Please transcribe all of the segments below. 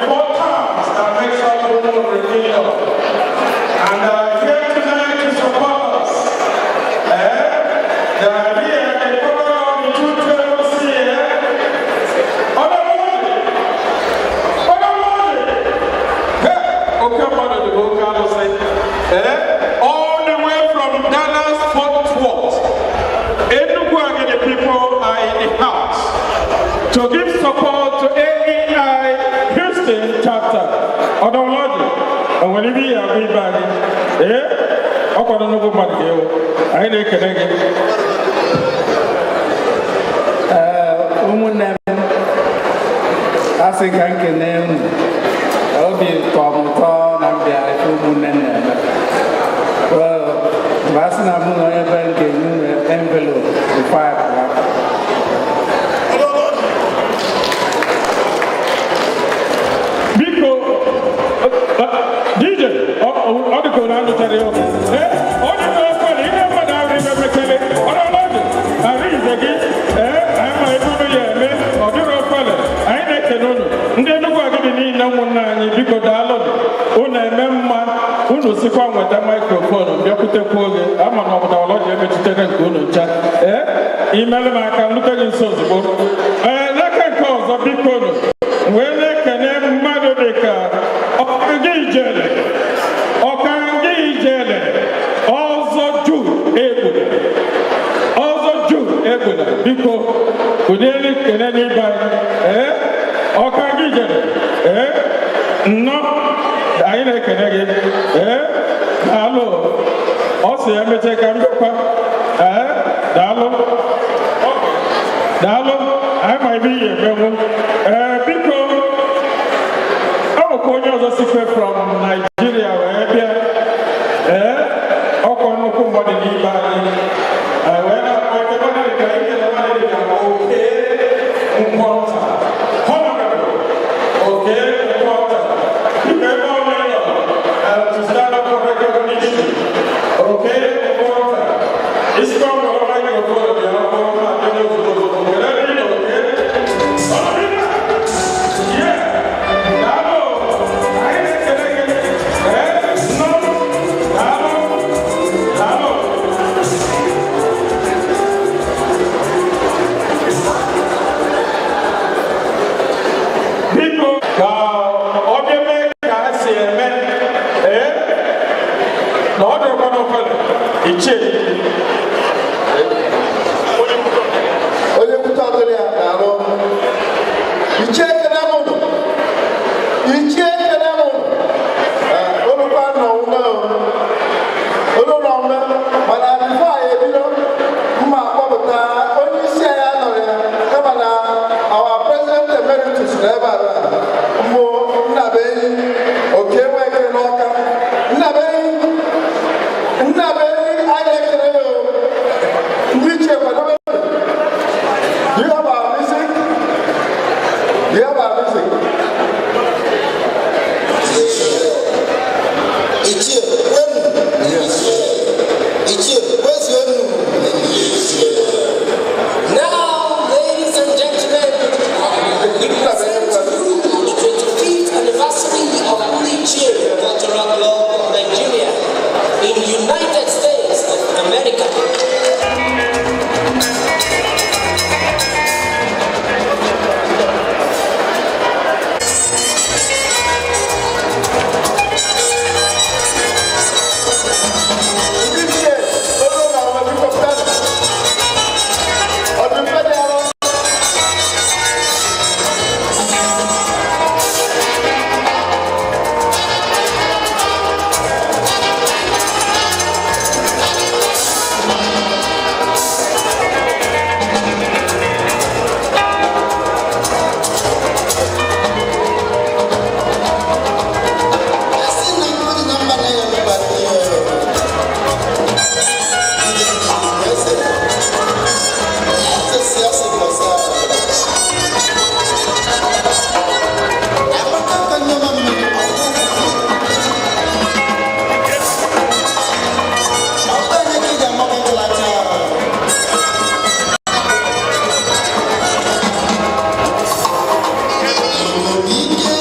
four towns that makes up Ụmụnri Kingdom. And here tonight to support us. Eh? They are here, they cover all the two tables here. Honorable! Honorable! Hey, oke mmadụ dị ka oke alụsị. Eh? All the way from Dallas, Fort Worth. Enugu Agidi people are in the house to give support to AEI Houston chapter. Ọdọọlọjị, o nwere ibe ihe agwa ibe anyị? Ee, ọ kwado nnukwu mmadụ ka ewu. Anyị na-ekele gị. Ee, ụmụnne m, asị ka m kene unu. Obi tọọ m ụtọ na m bịara ife ụmụnne m na-eme. Well, mgbe a sị na mụ na onye be m ga-enye unu envelope before I pụọ. Biko, DJ, ọ dịka ọ na-anụchara ya ọkụ. Ee, ọ dị ka ọkụ na ihe mmadụ ahụ ime mekele. Ọdọọlọjị, ahụ ize gị, ee, anyị ma ebe unu ya eme, ọ dịrị ofele. Anyị na-ekene unu. Ndị Enugu Agidi niile, ụmụnne anyị, biko daalụnụ. Unu eme mma, unu sikwa nweta microphone bịakwutekwu oge ama na ọbụda ọlọji emechitere nke unu ncha. Ee, imelụ m aka nlute gị nso ozugbo. Ee, n'aka nke ọzọ, biko nụ, wee na-ekene mmadụ dịka Ọkanga Ijele, Ọkanga Ijele, Ọzọ Ju Egbuna, Ọzọ Ju Egbuna, biko kụnyere kene n'ibe anyị. Ee, Ọkanga Ijele, ee, nnọọ, anyị na-ekene gị. Ee, daalụ. Ọ sị ya mechie ka m bịakwa. Ee, daalụ, daalụ. Anyị ma ebe ihe emenwu. Ee, biko, ọ bụkwa onye ọzọ sikwe from Nigeria wee bịa. Ee, ọkwa nnukwu mmadụ n'ime anyị. Anyị wee na-akpọ ike mmadụ dịka ikele mmadụ dịka Oke Nkwọnta, Honorable Oke Nkwọnta. Biko, ebe ọ nọ, to stand up for recognition. Oke Nkwọnta, isikwa nwere microphone bịa ọkpọrọ ma dị n'ozugbo ozugbo. Kedu ebe ị nọ, Oke? Ọ dị na Yeah. Daalụ. Anyị na-ekele gị. Ee, nnọọ. Daalụ. Daalụ. Biko, ka ọ bịa mee ka ha si eme. Ee, na ọ dịrịkwa n'ofele. Ichie. Onye kwute ọdụrụ ya na-arụ. Ichie, ekene m unu. Ichie, ekene m unu. Ee, unu kwa nọ ume o. Unu nọ ume, mana before anyị ebido, mma akpọpụta onye isi anyị anọrọ ya, kama na our president emeritus nọ ebe a na mbụ Nnabenyi Oke Nweke n'Ọka. Nnabenyi, Nnabenyi, anyị na-ekele ya o. Ndị ichie, kwadobe. Do you have our music? Do you have our music? Ichie, kwenu! Ichie, kwezuenu! Now, ladies and gentlemen, we present to you the 25th anniversary of Ichie Cultural Club of Nigeria in United States of America. Ndị ichie, olu na ọma, biko pụtanụ. Ọ dị mfe dị arọ. Asị na mmadụ na mba na-enye mba n'ihe. Eze, eze si asị gbasa. Amaka ka nyama mmiri. Ọ bụ onye ka ị ga-ama nkụlata. Igbo bụ ike.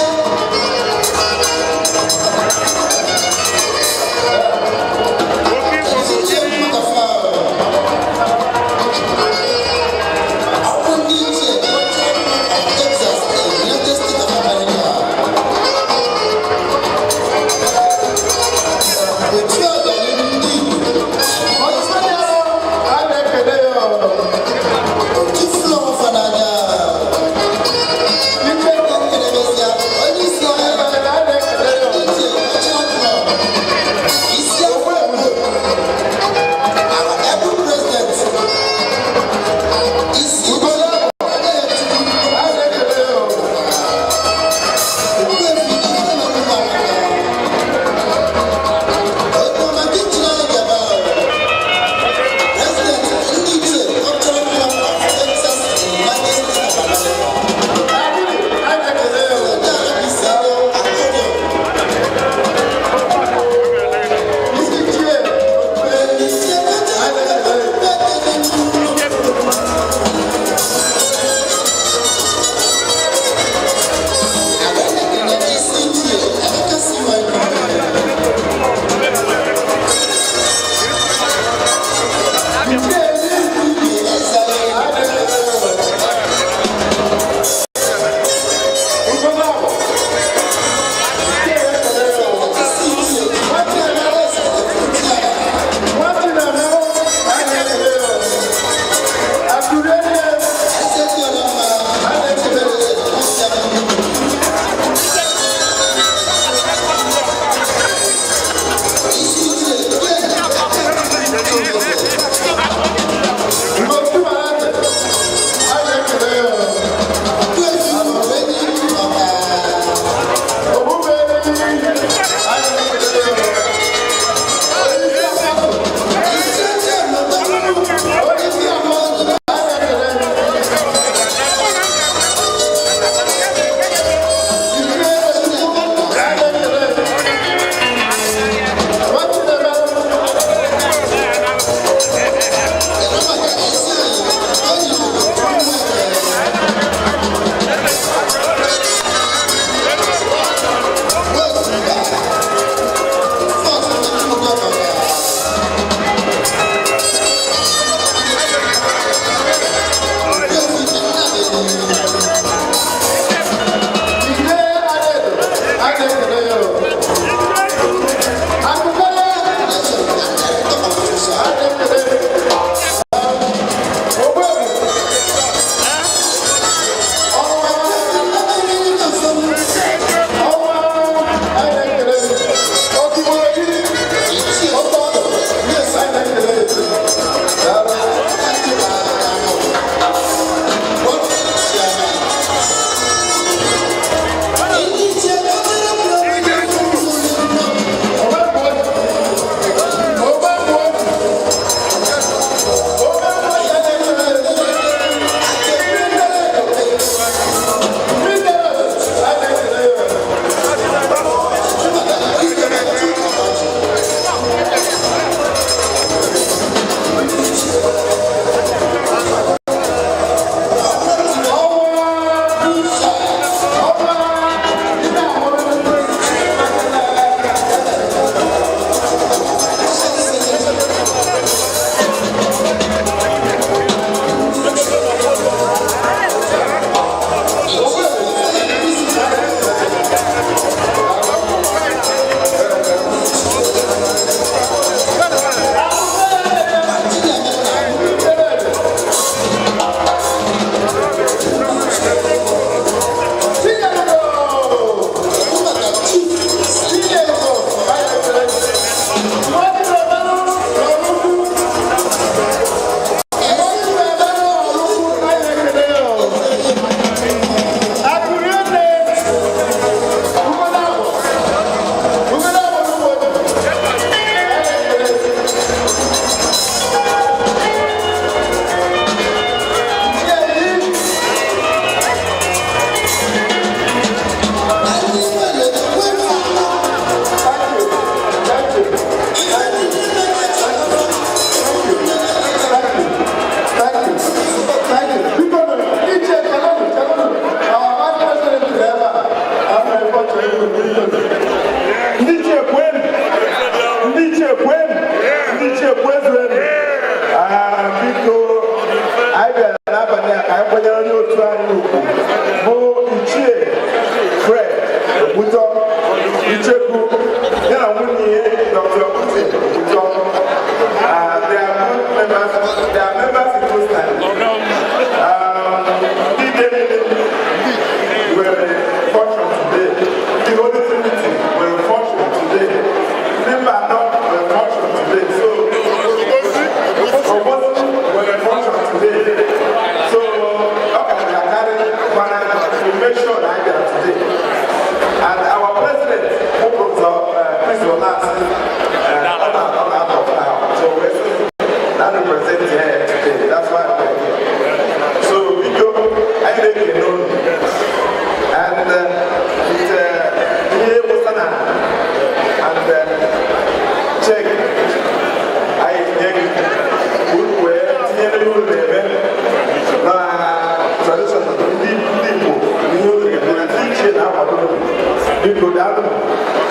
Biko, daalụ.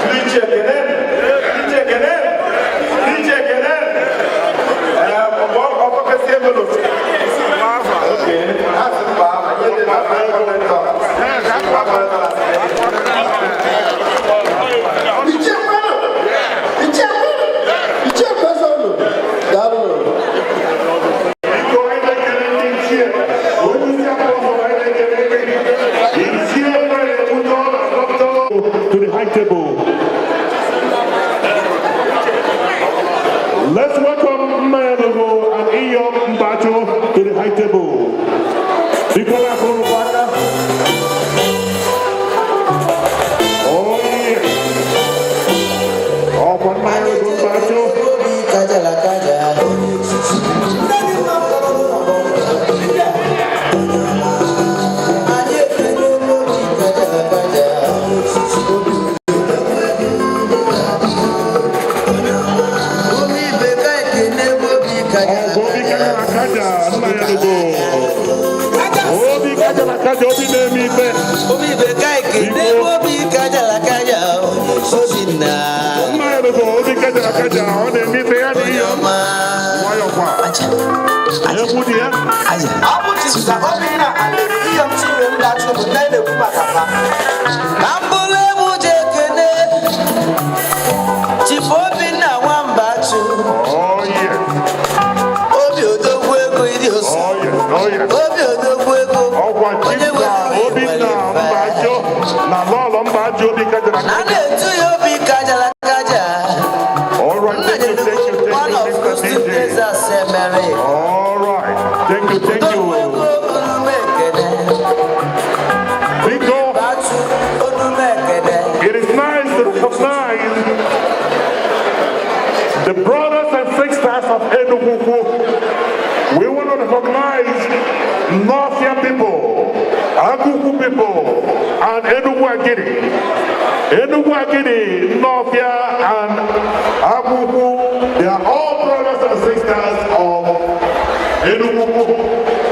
Ndị ichie, ekene. Ndị ichie, ekene. Ndị ichie, ekene. Ee, ọ kwesị envelope. Okay. Ha sị mba, anyị dị na $500. $500. Ichie kwenu! Ichie kwenu! Ichie kwesịrị! Daalụ. Biko, anyị na-ekele ndị ichie. Onye isi aka ọhụrụ, anyị na-ekele gị. Ichie nwere ụjọ na dọkịta to the high table. Let's welcome Mayalugo and Iyom Mbacho to the high table. Biko, na-akụrụ aka. Oh yeah. Ọkwa Mayalugo Mbacho. Obi kajala kaja. Anyị ekele obi kajala kaja. Omi ibe ka ekele obi kajala Obi kaja. kajara kaja, Mayalugo. Obi kajara kaja, obi na-eme ife. Omi ibe ka ekele obi kajala kaja. Obinna. Mayalugo, obi kajara kaja, ọ na-eme ife ya na iyo. Ọma. Nwayọkwa. Aja. Egwu dị ya. Aja. Ọ bụ Chief Obinna and Iyom Chinwe Mbachu bụ ndị na-ekwu maka fa. Ka m bụrụ egwu ji ekene Chief Obinna Nwambachu. Oh yes. Obi odogwu ego ịdị ụsọ. Oh yes. Oh yes. Obi odogwu ego. Ọkwa Onye Chief nwere Obinna nwere ife. Mbacho na Lọlọ Mbacho, obi kajara Na kaja. na-etu ya obi kajara kaja. All right, Nna thank you, thank you, Nyelugo, thank one you, of Mr. Houston, DJ. Texas emere. All right, thank you, thank Odogwu you. ego, onume ekene. Biko, Mbachu, onume ekene. it is nice to recognize the brothers and sisters of Enugu. We want to recognize Nawfia people, Agukwu people, and Enugu Agidi. Enugu Agidi, Nawfia, and Agukwu, they are all brothers and sisters of Enugu.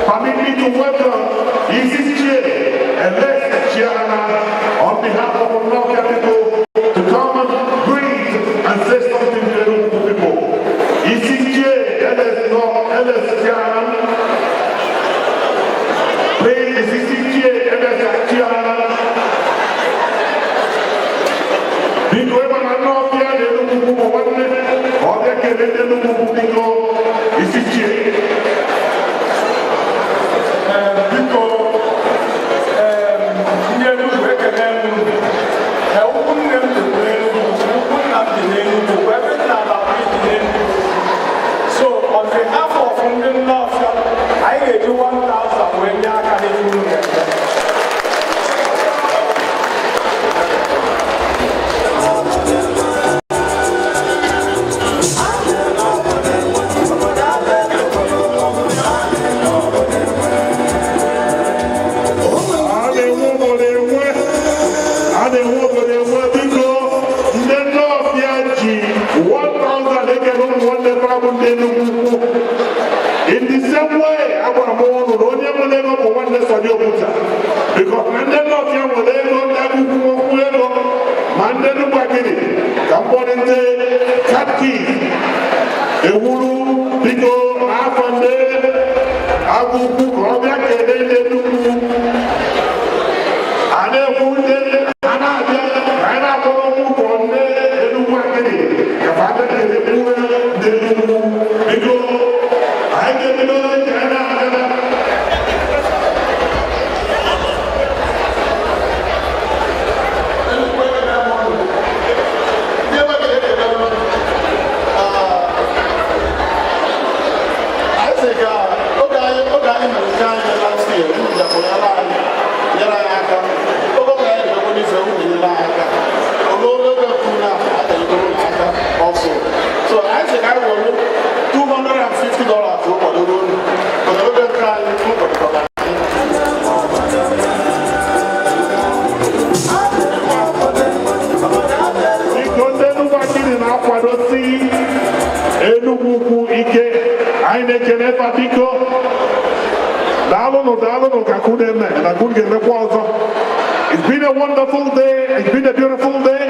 Permit me to welcome Isi Chair and Les Chiana on behalf of the Nawfia people to come and greet and say something to Enugu people. Isi Chair, LS, no, LS Chiana. Please, Isi Chair, LS Chiana. Biko, ebe na Nawfia na Enugu bụ nwanne, ọ bịa kelee ndị Enugu, biko, Isi Chair. Biko, ndị Enugu, ekele m unu. Ee, ukwu nne m dị n'Enugu, ukwu nna m dị n'Enugu, ebe nna ala m dị n'Enugu. So on behalf of ndị Nnọọfịa, anyị ga-eji 1000 wee nye aka n'ihe unu ga-eme. A na-enwe obodo enwe, a na-enwe obodo enwe. Biko, ndị Nnọọfịa ji 1000 ekele ụmụ nwanne bụ ndị Enugu Ukwu. In the same way, agwara m ụnụ na onye nwere ego bụ nwanne Sọdị Okwuta, because na ndị Nnọọfịa nwere ego, ndị Agụkwu nwekwu ego, ma ndị Enugu Agidi. Ka mkpọrọ ndị catechist ewuru, biko, afọ ndị Agụkwu ka ọ bịa kelee ndị Enugu. A na-ekwu ndị a na-abịa, anyị na-akpọrọ ụkwụ ndị Enugu Agidi ka fa bịa kelekwuo ndị Enugu. Biko, anyị ga-ebido ka anyị na-aga. Ndị ebe ga-ekele m. Anyị sị ka oge anyị mere nke anyị last year, unu bịakwara anyị nyere anyị aka. Oge ọbụla anyị ga-ekwe n'ife, unu enyere anyị aka. Oge oge kwuru na a ga-enyere unu aka ọsọ. So anyị sị ka anyị were $250 kwadoro unu. Kwadoro oge nke anyị, unu kwadokwara anyị. Biko, ndị Enugu Agidi na-akwadosi Enugu Ukwu ike, anyị na-ekele fa. Biko, daalụnụ, daalụnụ ka kunu eme na kunu ga-emekwa ọzọ. It's been a wonderful day. It's been a beautiful day.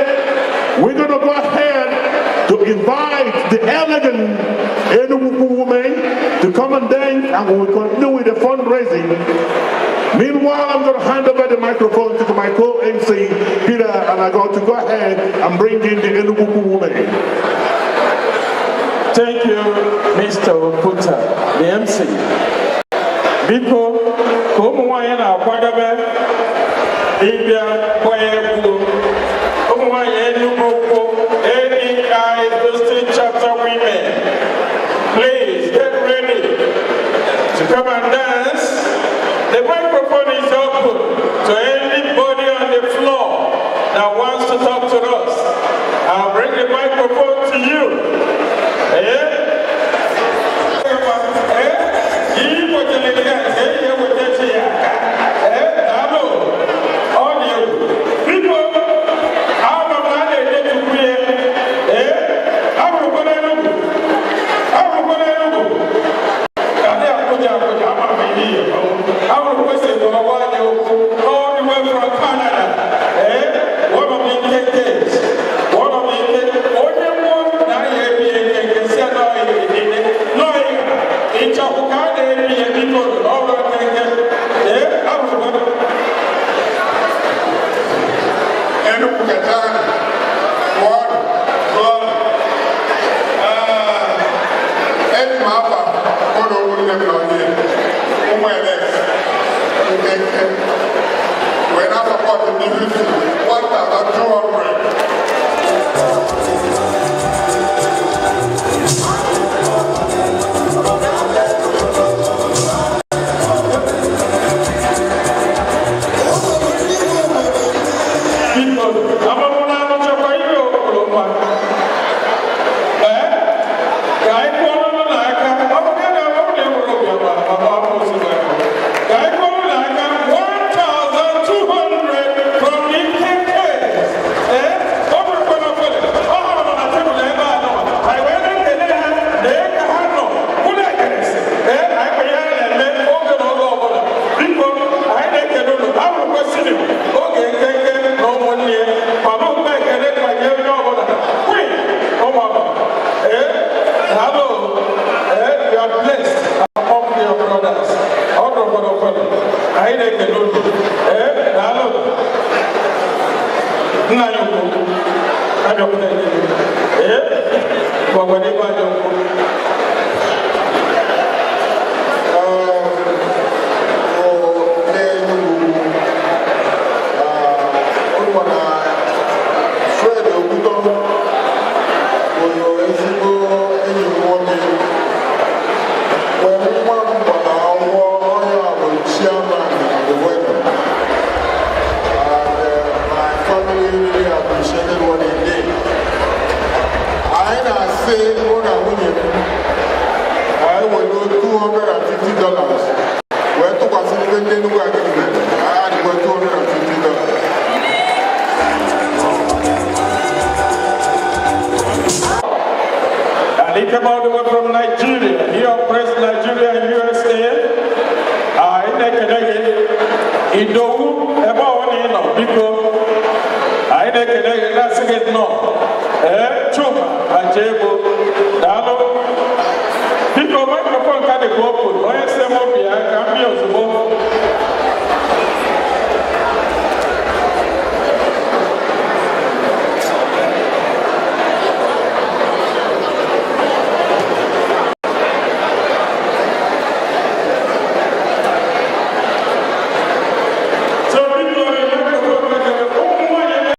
We're going to go ahead to invite the elegant Enugu women to come and dance, and we will continue with the fundraising. Meanwhile, I'm going to hand over the microphone to my co-MC, Peter, and I'm going to go ahead and bring in the Enugu women. Thank you, Mr. Oputa, the MC. Biko, ka ụmụ nwanyị na-akwadebe ịbịa gbaa egwu. Ụmụ nwanyị Enugu Ukwu, NEI District Chapter Women, please get ready to come and dance. The microphone is open to anybody on the floor that wants to talk to us. I'll bring the microphone to you. Eh? Eh? Igbo chere ya nke ihe weta ya aka. Eh? Daalụ. Ọ dị egwu. Biko, ama m na a na-edetukwu ya. Eh? Ahụrụkwa n'Enugu. Ahụrụkwa n'Enugu. Adị Abuja Abuja, ama m ihe ihe. Ahụrụkwa si gwa anyị okwu all the way from Canada. Eh? One of the Nkekes. One of the Nkeke. Onye mmụọ na-aya ebi nkeke si anọghị edide. Nọghị ịchọkwụ ka a na-ebi ya, biko, ọrụ nkeke. Ee, ahụrụkwa. Enugu kẹta one one. Ẹni máa fà kọ́nà owó nílẹ̀ mi lọ́ọ́ yẹ ụmụ Alex Nkenke wee na support ndị 50, 1,200. Biko, amamụ na anụchakwa ihe okporo nwa. Ee, ka anyị kụọ ọnụ n'aka. Ọ bụ na ọ bụ na enwere obiọma maka ọkụ ozugbo. Ka anyị kụọ ọnụ n'aka, 1,200 from the Nkekes. Ee, ọ bụrụkwa na ofele, ọ hụrụ na tebụl ebe a nọ. Anyị wee na-ekele ha na ka ha nọ. Kwụrụ ekeresi. Ee, anyị kwenye ha na-eme oge na oge ọbụla. Biko, anyị na-ekele unu. Ha bụrụkwa sini oge Nkenke na ụmụnne ya. Ma bụ mgbe ekele banye onye ọbụla. Queen, ụmụ ọbụla. Ee, hello. Ee, you are blessed among your brothers. Ọ dụrụkwa n'ụfọdụ. Anyị na-ekele unu. Ee, daalụ. Nna anyị ukwu, abịakwute gị. Ee, gwagwa n'ebe anyị ukwu. N'Enugu ụmụ na Fred Okwuto bụrụ ezigbo enyi m nwoke. Mgbe nwa m gbara akwụkwọ, onye a bụ chairman of the wedding, and my family really appreciated what he did. Anyị na-asị mụ na nwunye m anyị were $250 wee tụkwasị ife ndị Enugu Agidi mere, anyị adịkwa $250. And he came all the way from Nigeria. He operates Nigeria and USA. Anyị na-ekele gị. Idowu, ebe ọ na ị nọ, biko. Anyị na-ekele gị, na-asị gị nnọọ. Ee, Chuma Ajebo.